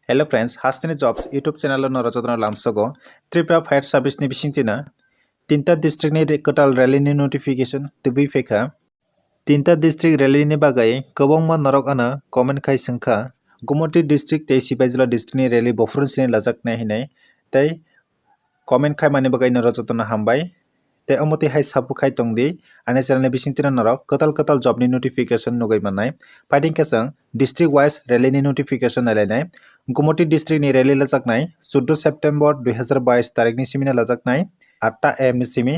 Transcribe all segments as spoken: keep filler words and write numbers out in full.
Hello friends, Hasteni Jobs YouTube channel-o norok jotono lamsogo. Tripura Fire Service ni bisingtwi no tinta district ni re-, kwtal rally ni notification tubui phaikha. Tinta district rally ni bagwi kwbangma norok ano comment khai swngkha, Gumoti district tei Sipaijala district ni rally bophuru sini lajaknai hinwi, tei comment khaimani bagwi norok jotono hambai. Tei omo twi hai sabu khai tongdi, ani channel ni bisingtwi norok kwtal kwtal job ni notification nugwi mannai. Phaidi khe chwng district wise rally ni notification nailainai. Gumoti district ni rally lajaknai chuddo September dui hazar bais tarik ni simi no lajaknai, atta A M ni simi.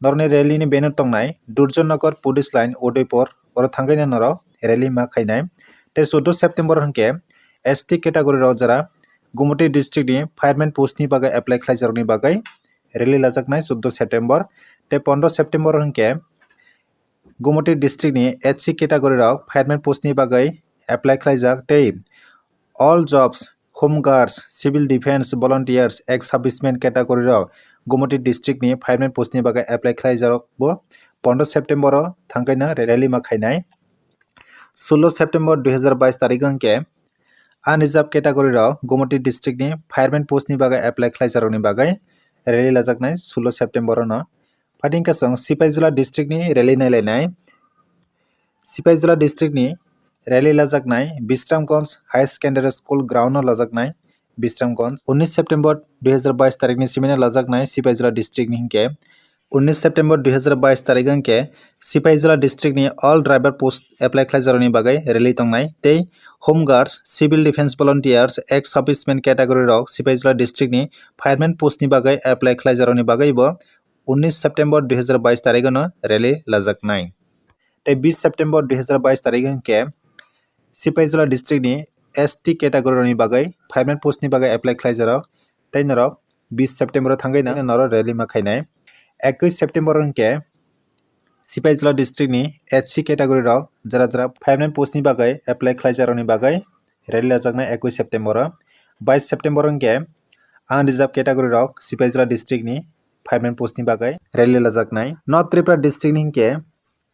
Norokni rally ni venue tongnai Durjanagar Police Line, Udaipur, oro thangwi norok rally ma khainai. Tei chuddo September hwnkhe S T category rok jara Gumoti district ni fireman post ni bagwi apply khlaijarokni bagwi rally lajaknai chuddo September. Tei pondro September hwnkhe Gumoti district ni H C category rok fireman post ni bagwi apply khlaijak tei all jobs, home guards, civil defense, volunteers, ex servicemen category rok Gumoti district ni fireman post ni bagwi apply khlaijarok bo pondro September o thangkaino rally ma khainai. Sullo September dui hazar bais tarik hwnkhe unreserved category rok Gumoti district ni fireman post ni bagwi apply khlaijarokni bagwi rally lajaknai sullo September o no. Phaidi khe chwng Sipaijala district ni rally nailainai. Sipaijala district ni rally lajaknai Bisramganj Higher Secondary School ground no lajaknai Bisramganj. Unnish September dui hazar bais tarik ni simi no lajaknai Sipaijala district ni hwnkhe. Unnish September dui hazar bais tarik hwnkhe Sipaijala district ni all driver post apply khlaijarokni bagwi rally tongnai tei home guards, civil defense volunteers, ex servicemen category rok Sipaijala district ni fireman post ni bagwi apply khlaijarokni bagwi bo unnish September dui hazar bais tarik no rally lajaknai. Tei bis September dui hazar bais tarik hwnkhe Sipaijala district ni S T category rokni bagwi fireman post ni bagwi apply khlaijarok tei norok bis September o thangwi no norok rally ma khainai. Ekkuish September hwnkhe Sipaijala district ni H C category rok jara jara fireman post ni bagwi apply khlaijarokni bagwi rally lajaknai ekkuish September o. Bais September hwnkhe unreserved category rok Sipaijala district ni fireman post ni bagwi rally lajaknai. North Tripura district ni hwnkhe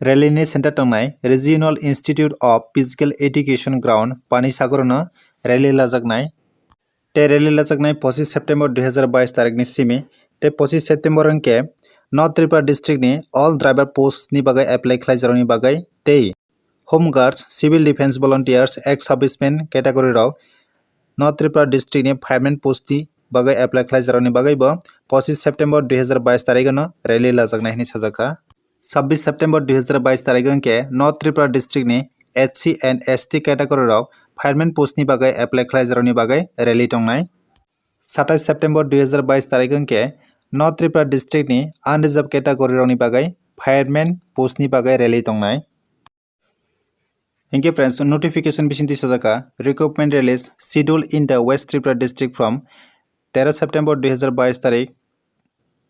rally ni center tongnai Regional Institute of Physical Education ground Panisagar no rally lajaknai. Tei rally lajaknai pochish September dui hazar bais tarik ni simi tei pochish September hwnkhe North Tripura district ni all driver post ni bagwi apply khlaijarokni bagwi tei home guards, civil defense volunteers, ex servicemen category rok North Tripura district ni fireman post ni bagwi apply khlaijarokni bagwi bo pochish September dui hazar bais tarik no rally lajaknai hinwi sajakha. Sabbish September dui hazar bais tarik hwnkhe North Tripura district ni S C and S T category rok fireman post ni bagwi apply khlaijarokni bagwi rally tongnai. Satais September dui hazar bais tarik hwnkhe North Tripura district ni unreserved category rokni bagwi fireman post ni bagwi rally tongnai. Hinkhe friends, notification bisingtwi sajak kha, recruitment release schedule in the West Tripura district from tero September dui hazar bais tarik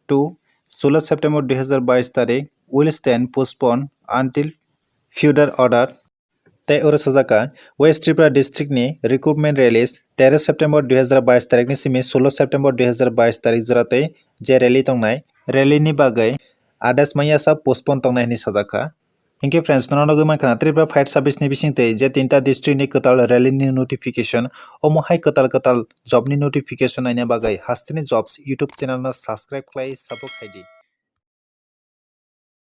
to sullo September dui hazar bais tarik will stand postponed until further order. Tei oro sajak kha, West Tripura district ni recruitment release tero September dui hazar bais tarik ni simi sullo September dui hazar bais tarik jora tei je rally tongnai, rally ni bagwi adas maya sa postpone tongnai hinwi sajak kha. Hinkhe friends, nono nugwi mankha na Tripura Fire Service ni bisingtwi je tinta district ni kwtal rally ni notification, omo hai kwtal kwtal job ni notification naina bagwi Hasteni Jobs YouTube channel no subscribe khlai support khaidi.